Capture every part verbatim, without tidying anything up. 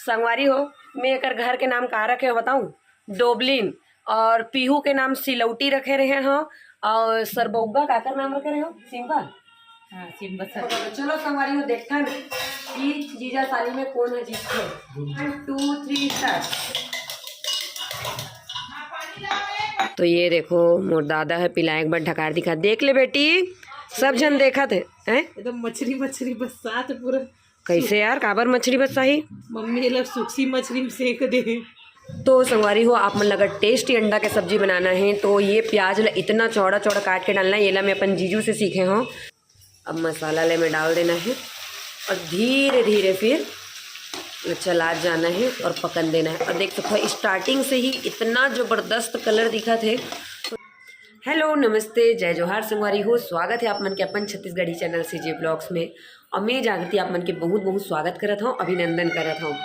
संगवारी हो, मैं एकर घर के नाम का रखे हो बताऊं? डोबलिन। और पीहू के नाम सिलौटी रखे रहे हो। और सरबौगा काकर नाम रखे रहे हो? सिंबा। हाँ, सिंबा सर। तो चलो संगवारी हो, देखथन कि जीजा साली में कोन ह जीतथे। One, two, three, start। तो ये देखो, मोर दादा है पिलाए के बाद ढकार दिखा। देख ले बेटी, सब झन देखत है, हैं? एकदम मछरी मछरी बरसात पूरा। कैसे यार, काबर मछरी बरसाही? मम्मी एला सूखी मछरी में सेंक दे। तो संगवारी हो, आप मन ला अगर tasty अंडा के सब्जी बनाना है तो ये प्याज ला इतना चौड़ा चौड़ा काट के डालना है। ये ला मैं अपन जीजू से सीखे हूँ। अब मसाला ले में डाल देना है और धीरे धीरे फिर चला जाना है और पकन देना है। और देख सकते हो, starting से ही इतना जबरदस्त colour दिखत है। हेलो, नमस्ते, जय जोहार संगवारी हो, स्वागत है आप मन के अपन छत्तीसगढ़ी channel CG Vlogs में। और मैं जागृति आप मन के बहुत बहुत स्वागत करत हूँ, अभिनंदन करत हूँ।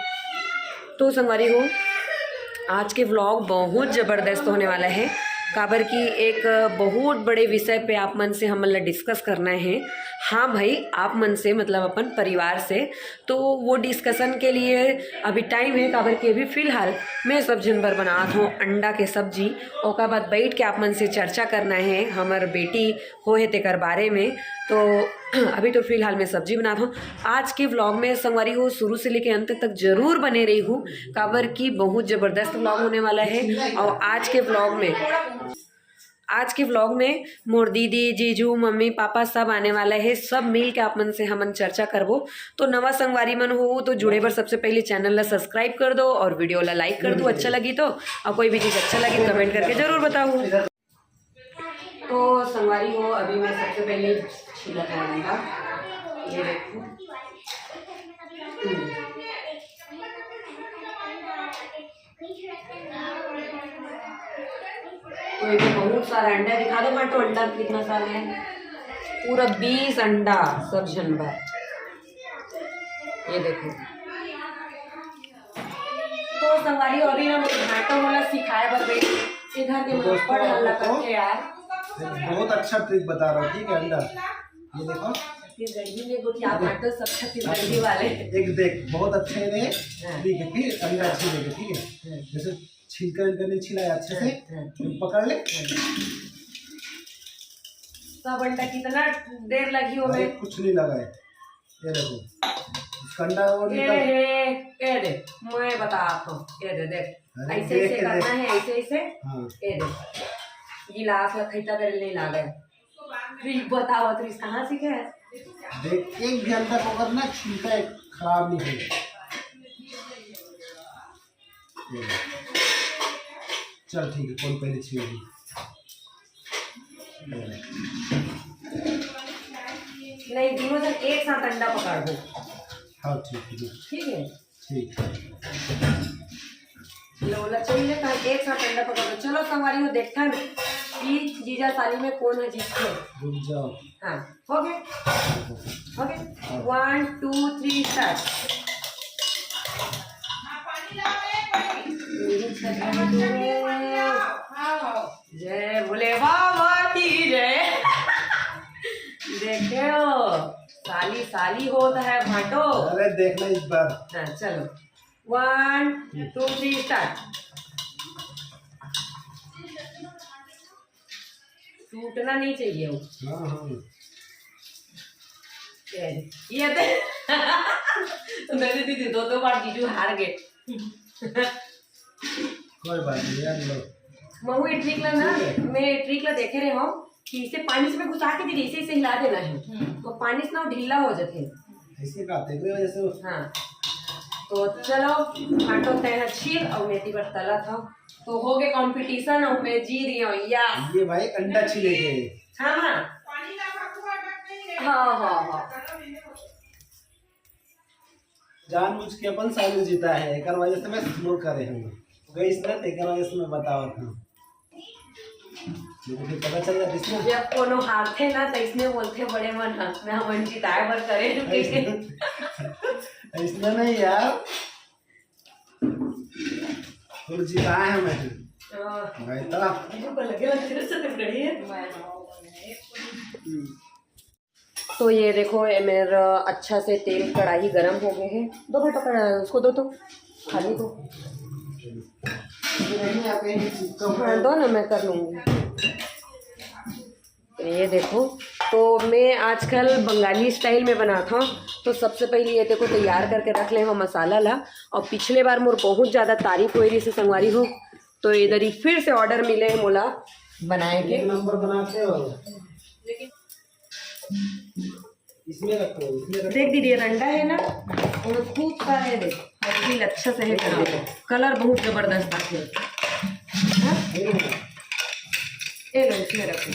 तो संगवारी हो, आज के vlog बहुत जबरदस्त होने वाला है, काबर कि एक बहुत बड़े विषय पे आप मन से हमन ला discuss करना है। हाँ भाई, आप मन से, मतलब अपन परिवार से। तो वो discussion के लिए अभी time है, काबर कि अभी फिलहाल मैं सब झन बर बनात हूँ अंडा के सब्जी। ओकर बाद बैठ के आप मन से चर्चा करना है हमर बेटी हो है तेकर बारे में। तो अभी तो फिलहाल मैं सब्जी बनात हूँ। आज के vlog में संगवारी हो, शुरू से लेके अंत तक जरूर बने रही हूँ, काबर कि बहुत जबरदस्त vlog होने वाला है। और आज के vlog में, आज के vlog में मोर दीदी, जीजू, मम्मी, पापा सब आने वाला है। सब मिल के आप मन से हमन चर्चा करबो। तो नवा संगवारी मन हो तो जुड़े बर सबसे पहले channel ला subscribe कर दो और video ला like कर दो, अच्छा लगी तो। और कोई भी चीज़ अच्छा लगे comment करके जरूर बताओ। तो संगवारी हो, अभी मैं सबसे पहले छीला डालूंगा। ये देखो। हम्म। तो ये तो बहुत सारा अंडा है, दिखा दो भाटो, अंडा कितना सारा है? पूरा बीस अंडा, सब झन बर। ये देखो। तो संगवारी हो, अभी ना भाटो मोला सिखाए बर बैठ के घर के देखो, बड़ हल्ला देखो। करके यार। बहुत अच्छा trick बता रहा हूँ, ठीक है? अंडा, ये देखो। छत्तीसगढ़ी में गोठिया भाटो सब छत्तीसगढ़ी वाले। एक देख, बहुत अच्छे ने हाँ। Trick है, फिर अंडा अच्छे लेके, ठीक है? हाँ। जैसे छिलका विलका नहीं छिलाया अच्छे से, हाँ, हाँ। फिर पकड़ ले। हाँ। सब अंडा कितना देर लगी हो अरे, में? कुछ नहीं लगा है। ये देखो, इसका अंडा वो ये निकल है, ये दे, मैं बता आपको, ये दे, देख। अरे, ऐसे, देख, ऐसे करना देख। है, ऐसे, ऐसे। हाँ। ये दे, गिलास ला खैता करे नहीं लागे। Trick बताओ, trick कहाँ सीखे है? देख, एक घंटा को करना, छिलका एक खराब नहीं होगा। ये ले। चल, ठीक है, कौन पहले छीलेगी? ये ले। नहीं, दोनों जन एक साथ अंडा पकड़ दो। हाँ, ठीक है, ठीक। ठीक है? ठीक। लो, लो, चलिए, तो एक साथ अंडा पकड़ दो। चलो, संगवारी हो, देखता है कि जीजा साली में कौन है जीतते। रुक जाओ। हाँ, हो गए? हो गए? One, two, three, start। जय भोले बाबा की जय। देखो, साली, साली होता है भाटो। अरे, देखना इस बार। हाँ, चलो। One, two, three, start। टूटना नहीं चाहिए वो। हाँ, हाँ। ये, ये दे। मेरी दीदी दो, दो बार जीजू हार गए। कोई बात नहीं यार, लो। महू ये trick ला ना, ठीक है। मैं ये trick ला देखे रहे हूँ कि इसे पानी से में घुसा के दीदी, इसे, इसे हिला देना है। हम्म। तो पानी से ना वो ढीला हो जाते हैं। ऐसे का तेरे वजह से वो हाँ। तो चलो, भाटो तैं छील और मेथी पर तला था। तो हो गए competition और मैं जीत रही हूँ, yes। ये भाई अंडा छीले के। हाँ, हाँ। हाँ, हाँ, हाँ। जानबूझ के अपन साइड जीता है, एकर वजह से मैं slow करे हूँ। गई इसने, तो एकर वजह से मैं बतावत हूँ। मुझे पता चल रहा है इसमें। जब कोनो हारथे ना, तो इसने बोलथे बड़े मन ह, मैं हमन जिताए बर करे हन कहिके। ऐसना, ऐसना नहीं यार, फुल जिताए हैं मैं। हाँ। मैं तो मुझे पर लगे लगे से तो गड़ी है। हम्म। तो ये देखो, ये मेरा अच्छा से तेल कढ़ाई गरम हो गए है। दो बेटा, कढ़ा-, उसको दो तो, खाली दो। हाँ, दो ना, मैं कर लूँगी। तो ये देखो, तो मैं आजकल बंगाली स्टाइल में बनाता हूँ। तो सबसे पहले ये देखो, तैयार करके रख ले हो मसाला ला। और पिछले बार मोर बहुत ज़्यादा तारीफ हुई रही से संगवारी हो, तो इधर ही फिर से ऑर्डर मिले है मोला बनाए के। एक नंबर बनाते हो। इसमें रखो, इसमें रखो। देख दीदी, ये रंडा है ना, वो खूब सारे है, देख, बिल्कुल अच्छा से है कलर, कलर बहुत जबरदस्त आथे। हाँ? ये लो ना। ये लो, इसमें रखो।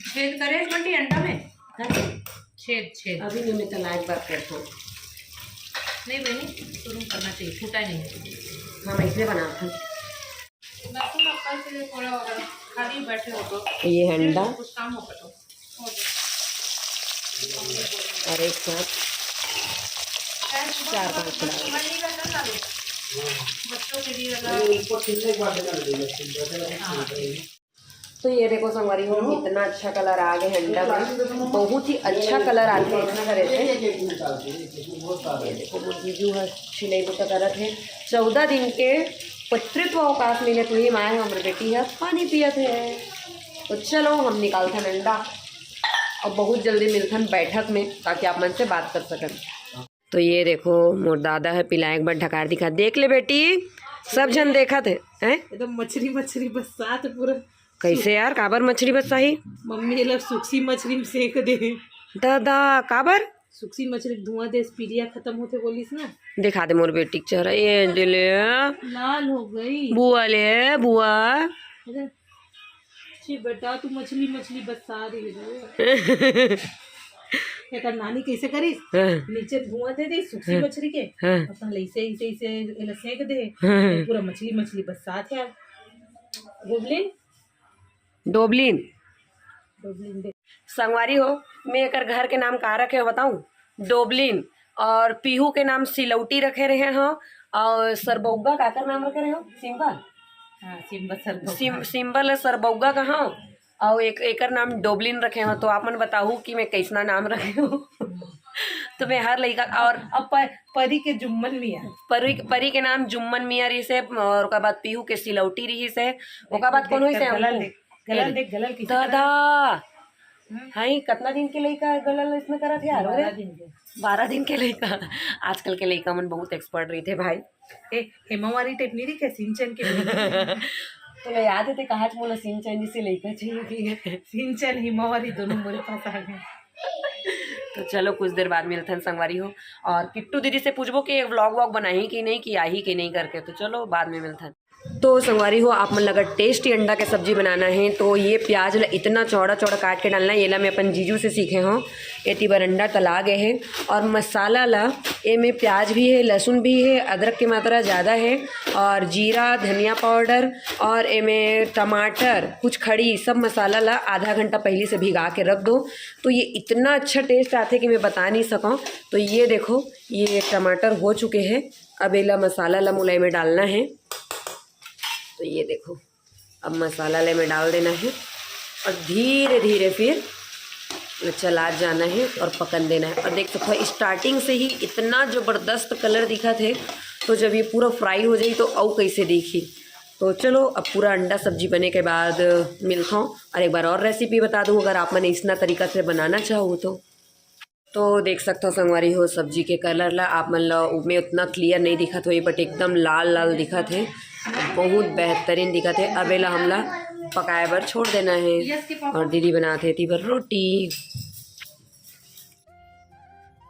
छेद करे बंटी अंडा में? हाँ? छेद, छेद। अभी नहीं, मैं तलाक बात करता हूँ। नहीं बहनी, शुरू करना चाहिए, फूटा नहीं। हाँ, मैं इसलिए बनाता हूँ। लहसुन अक्कल से थोड़ा और खाली बैठे हो तो ये अंडा। कुछ काम हो तो। और एक साथ चार पांच डाल। बच्चों के लिए अलग। ऊपर छिलने के बाद देना पड़ेगा, छिल जाता है, हाँ। तो ये देखो संगवारी हो, कितना अच्छा कलर आ गया अंडा में, बहुत ही अच्छा कलर आ गया इतना करे से। ये देखो, मोर जीजू ह सिलाई बूता करत है। चौदह दिन के पितृत्व अवकाश मिले, तुही माय हमर बेटी ह पानी पियत है। तो चलो, हम निकालथन अंडा और बहुत जल्दी मिलथन बैठक में, ताकि आप मन से बात कर सकन। तो ये देखो, मोर दादा है, पिलाए के बाद ढकार दिखा। देख ले बेटी, सब झन देखत है, हैं? एकदम मछरी, मछरी बरसात पूरा। कैसे यार, काबर मछरी बरसाही? मम्मी ये लोग सुखसी मछरी में सेक दे। दादा, काबर? सुखसी मछरी के धुआं देस, पीलिया खत्म होथे बोलिस ना। दिखा दे मोर बेटी के चेहरा, ये दे ले। लाल हो गई। बुआ ले, बुआ। अरे, छी बेटा, तू मछली, मछली बरसा रही है। एकर नानी कैसे करिस? हाँ। नीचे धुआं दे दे सुखसी हाँ। मछली के, हाँ। अपन ऐसे, ऐसे, ऐसे एला सेक दे, हाँ। पूरा मछली, मछली बरसात है। गोबलिन। डोबलिन। डोबलिन दे। संगवारी हो, मैं एकर घर के नाम का रखे हो बताऊं? डोबलिन। और पीहू के नाम सिलौटी रखे रहे हो, और सरबौगा काकर नाम रखे रहे हो? सिंबल। हाँ, सिंबल सरबौगा। सिम-, सिंबल है सरबौगा का, हाँ। और एक, एकर नाम डोबलिन रखे हो, तो आप मन बताहू कि मैं कैसना नाम रखे हो। तो मैं हर लइका, और अब प-, परी के जुम्मन मिया। परी, परी के नाम जुम्मन मिया रही से, और ओकर बाद पीहू के सिलौटी रही से, ओकर बाद कौन होइस है गला हमको? देख, गला ए, देख, गला कैसे दादा। हम्म। हाय, कितना दिन के लइका गला इसमें करत है, बारह दिन के। बारह दिन के लइका। आजकल के लइका मन बहुत एक्सपर्ट रहिथे भाई। ए, हिमावारी टाइप नहीं रही क्या, सिंचन के? तो ले याद है, ते कहा मोला सिंचन जैसे लइका चाहिए कि सिंचन हिमावारी दोनों मेरे पास आ गए। तो चलो, कुछ देर बाद मिलथन संगवारी हो, और किट्टू दीदी से पूछबो कि व्लॉग व्लॉग बनाही कि नहीं, कि आही कि नहीं करके। तो चलो, बाद में मिलथन। तो संगवारी हो, आप मन ला अगर टेस्टी अंडा के सब्जी बनाना है, तो ये प्याज ला इतना चौड़ा चौड़ा काट के डालना है। ये ला मैं अपन जीजू से सीखे हूँ। एती बर अंडा तला गए है, और मसाला ला, एमे प्याज भी है, लहसुन भी है, अदरक की मात्रा ज़्यादा है, और जीरा, धनिया पाउडर, और एमे टमाटर, कुछ खड़ी, सब मसाला ला आधा घंटा पहले से भिगा के रख दो, तो ये इतना अच्छा टेस्ट आथे कि मैं बता नहीं सकूँ। तो ये देखो, ये टमाटर हो चुके हैं। अब एला मसाला ला मुलाई में डालना है। तो ये देखो, अब मसाला ले में डाल देना है और धीरे धीरे फिर चला जाना है और पकन देना है। और देख सकते हो, स्टार्टिंग से ही इतना ज़बरदस्त कलर दिखा थे, तो जब ये पूरा फ्राई हो जाए तो अउ कैसे देखी। तो चलो, अब पूरा अंडा सब्जी बने के बाद मिलता हूँ और एक बार और रेसिपी बता दूँ, अगर आप मन इसना तरीका से बनाना चाहो तो। तो देख सकथो संगवारी हो, सब्जी के कलर ला आप मन ला उमे उतना क्लियर नहीं दिखत होही, बट एकदम लाल लाल दिखत हे, बहुत बेहतरीन दिखत हे। अब एला हमला पकाए बर छोड़ देना हे। और दीदी बनात हे एती बर रोटी।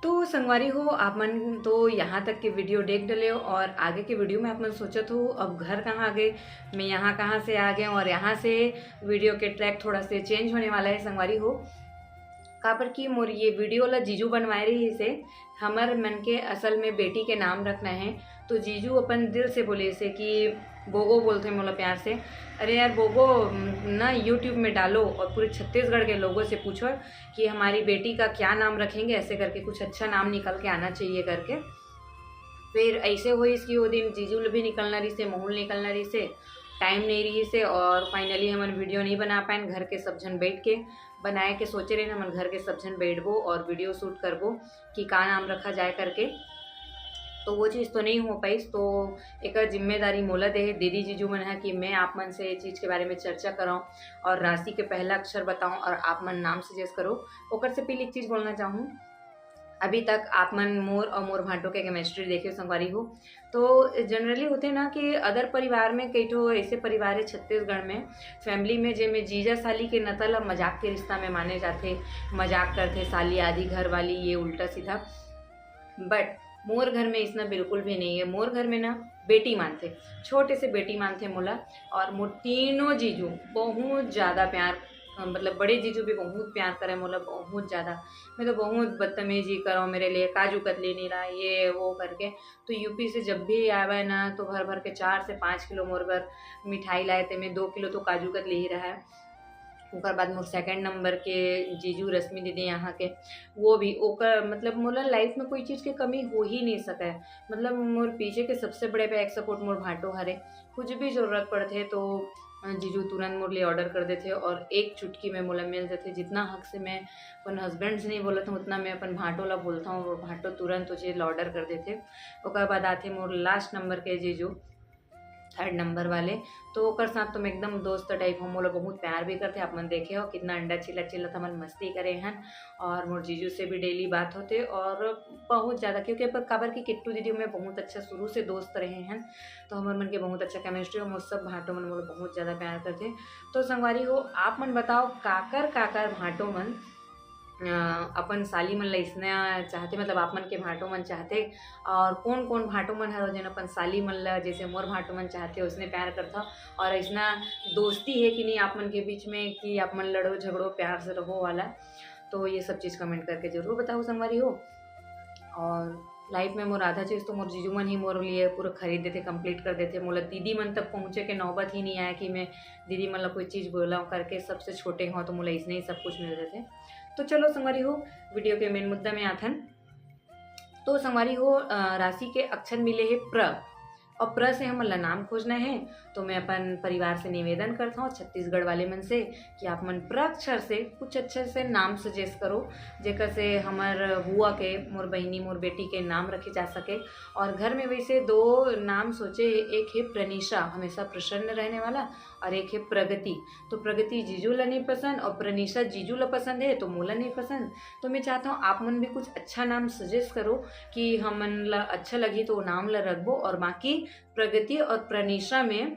तो संगवारी हो, आप मन तो यहाँ तक के वीडियो देख डले हो और आगे के वीडियो में आप मन सोचत हो अब घर कहाँ आ गए, मैं यहाँ कहाँ से आ गए, और यहाँ से वीडियो के ट्रैक थोड़ा से चेंज होने वाला है संगवारी हो। काबर कि मोर ये वीडियो ला जीजू बनवाए रहिस हे। हमर मन के असल में बेटी के नाम रखना है, तो जीजू अपन दिल से बोलिस हे कि गोगो बोलथे मोला प्यार से, "अरे यार गोगो, ना YouTube में डालो और पूरे छत्तीसगढ़ के लोगों से पूछो कि हमारी बेटी का क्या नाम रखेंगे, ऐसे करके कुछ अच्छा नाम निकल के आना चाहिए," करके। फिर ऐसे होइस कि वो दिन जीजू ल भी निकलना रहिस हे, मोहू ल निकलना रहिस हे, टाइम नहीं रहिस हे और finally हमन वीडियो नहीं बना पाएन घर के सब झन बैठ के। बनाए के सोचे रहेन, हमन घर के सब झन बैठबो और वीडियो शूट करबो कि का नाम रखा जाए करके। तो वो चीज़ तो नहीं हो पाइस, तो एकर जिम्मेदारी मोला दे हे दीदी जीजू मन ह कि मैं आप मन से ये चीज़ के बारे में चर्चा कराऊँ और राशि के पहला अक्षर बताऊँ और आप मन नाम सजेस्ट करो। ओकर से पहले एक चीज़ बोलना चाहूँ, अभी तक आप मन मोर और मोर भांटो के केमिस्ट्री देखे संगवारी हो। तो जनरली होथे ना कि अदर परिवार में, कई ठो ऐसे परिवार है छत्तीसगढ़ में, फैमिली में, जेमे जीजा साली के नता ला मजाक के रिश्ता में माने जाथे, मजाक करथे साली आधी घर वाली, ये उल्टा सीधा। बट मोर घर में इसना बिल्कुल भी नहीं है। मोर घर में ना बेटी मानथे, छोटे से बेटी मानथे मोला। और मोर तीनों जीजू बहुत ज़्यादा प्यार, मतलब बड़े जीजू भी बहुत प्यार करे मोला, बहुत ज़्यादा। मैं तो बहुत बदतमीजी करो, मेरे लिए काजू कतली नहीं रहा, ये वो करके। तो यूपी से जब भी आवे ना, तो भर भर के चार से पाँच किलो मोर बर मिठाई लाए थे, मैं दो किलो तो काजू कतली ही रहा है। ओकर बाद मोर सेकंड नंबर के जीजू रश्मि दीदी यहाँ के, वो भी ओकर, मतलब मोला लाइफ में कोई चीज़ के कमी हो ही नहीं सके। मतलब मोर पीछे के सबसे बड़े बैक सपोर्ट मोर भांटो हरे। कुछ भी ज़रूरत पड़थे तो जीजू तुरंत मोर लिए ऑर्डर कर देथे और एक चुटकी में मोला मिल जाथे। जितना हक से मैं अपन हस्बैंड से नहीं बोलत हूँ, उतना मैं अपन भांटो ला बोलता हूँ, वो भांटो तुरंत वो चीज़ ला ऑर्डर कर देथे। ओकर बाद आथे मोर लास्ट नंबर के जीजू, थर्ड नंबर वाले। तो ओकर साथ तो मैं एकदम दोस्त टाइप हूँ, मोला बहुत प्यार भी करथे। आप मन देखे हो कितना अंडा चिल्ला चिल्ला हमन मस्ती करे हन। और मोर जीजू से भी डेली बात होथे और बहुत ज़्यादा, क्योंकि पर काबर कि किट्टू दीदी में बहुत अच्छा शुरू से दोस्त रहे हैं, तो हमर मन के बहुत अच्छा केमिस्ट्री हो। मोर सब भांटो मन मोला बहुत ज़्यादा प्यार करथे। तो संगवारी हो, आप मन बताओ काकर काकर भांटो मन अ, अपन साली मन ला इसना चाहथे, मतलब आप मन के भांटो मन चाहथे, और कौन कौन भांटो मन हरो जेन अपन साली मन ला जैसे मोर भांटो मन चाहथे उसने प्यार करथा, और इसना दोस्ती है कि नहीं आप मन के बीच में कि आप मन लड़ो झगड़ो प्यार से रहो वाला। तो ये सब चीज़ कमेंट करके जरूर बताओ संगवारी हो। और लाइफ में मोर आधा चीज़ तो मोर जीजू मन ही मोर लिए पूरा खरीद देथे, कंप्लीट कर देथे। मोला दीदी मन तक पहुँचे के नौबत ही नहीं आया कि मैं दीदी मन ला कोई चीज़ बोला करके, सबसे छोटे हो तो मोला इसने ही सब कुछ मिल जाथे। तो चलो संगवारी हो, वीडियो के मेन मुद्दा में आथन। तो संगवारी हो, अ, राशि के अक्षर मिले हे प्र, और प्र से हमन ला नाम खोजना है। तो मैं अपन परिवार से निवेदन करता हूँ, छत्तीसगढ़ वाले मन से, कि आप मन प्र अक्षर से कुछ अच्छे से नाम सजेस्ट करो, जेकर से हमर बुआ के, मोर बहिनी, मोर बेटी के नाम रखे जा सके। और घर में वैसे दो नाम सोचे, एक है प्रनिशा, हमेशा प्रसन्न रहने वाला, और एक है प्रगति। तो प्रगति जीजू ला नहीं पसंद और प्रनिशा जीजू ला पसंद है, तो मोला नहीं पसंद। तो मैं चाहता हूँ आप मन भी कुछ अच्छा नाम सजेस्ट करो कि हमन ला अच्छा लगही तो वो नाम ला रखबो। और बाकी प्रगति और प्रनिशा में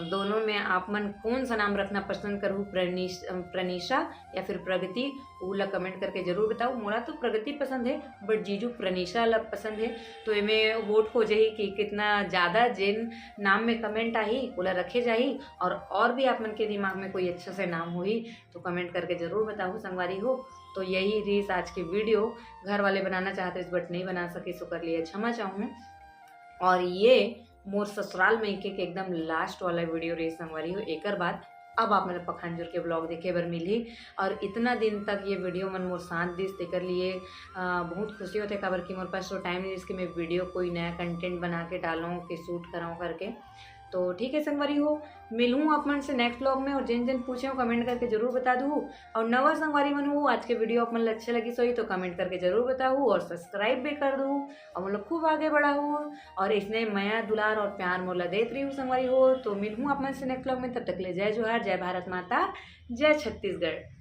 दोनों में आप मन कौन सा नाम रखना पसंद करहु, प्रनिश-, प्रनिशा या फिर प्रगति, वो ला कमेंट करके जरूर बताओ। मोला तो प्रगति पसंद है, बट जीजू प्रनिशा ला पसंद है। तो एमे वोट हो जाही कि कितना ज़्यादा जेन नाम में कमेंट आही, ओला रखे जाही। और, और भी आप मन के दिमाग में कोई अच्छा से नाम होही, तो कमेंट करके जरूर बताओ संगवारी हो। तो यही रहिस आज के वीडियो। घर वाले बनाना चाहत रहिस, बट नहीं बना सकिस, ओकर लिए क्षमा चाहूँ। और ये मोर ससुराल में के एकदम लास्ट वाला वीडियो रहिस संगवारी हो। एकर बाद अब आप मन पखानजोर के ब्लॉग देखे बर मिलही। और इतना दिन तक ये वीडियो मन मोर साथ दिस, तेकर लिए, अ, बहुत खुशी होथे, काबर कि मोर पास तो टाइम नहीं, जिसके मैं वीडियो कोई नया कंटेंट बना के डालूँ, कि शूट कराऊँ करके। तो ठीक है संगवारी हो, मिलूँ आप मन से नेक्स्ट ब्लॉग में। और जिन जिन पूछे हो, कमेंट करके जरूर बता दू। और नवा संगवारी मन हो, आज के वीडियो आप मन ला अच्छा लगिस होही तो कमेंट करके जरूर बताहू और सब्सक्राइब भी कर दू, और मोला खूब आगे बढ़ाहू। और इसने मया, दुलार और प्यार मोला देत रहिहू संगवारी हो। तो मिलहूँ आप मन से नेक्स्ट ब्लॉग में, तब तक ले जय जोहार, जय भारत माता, जय छत्तीसगढ़।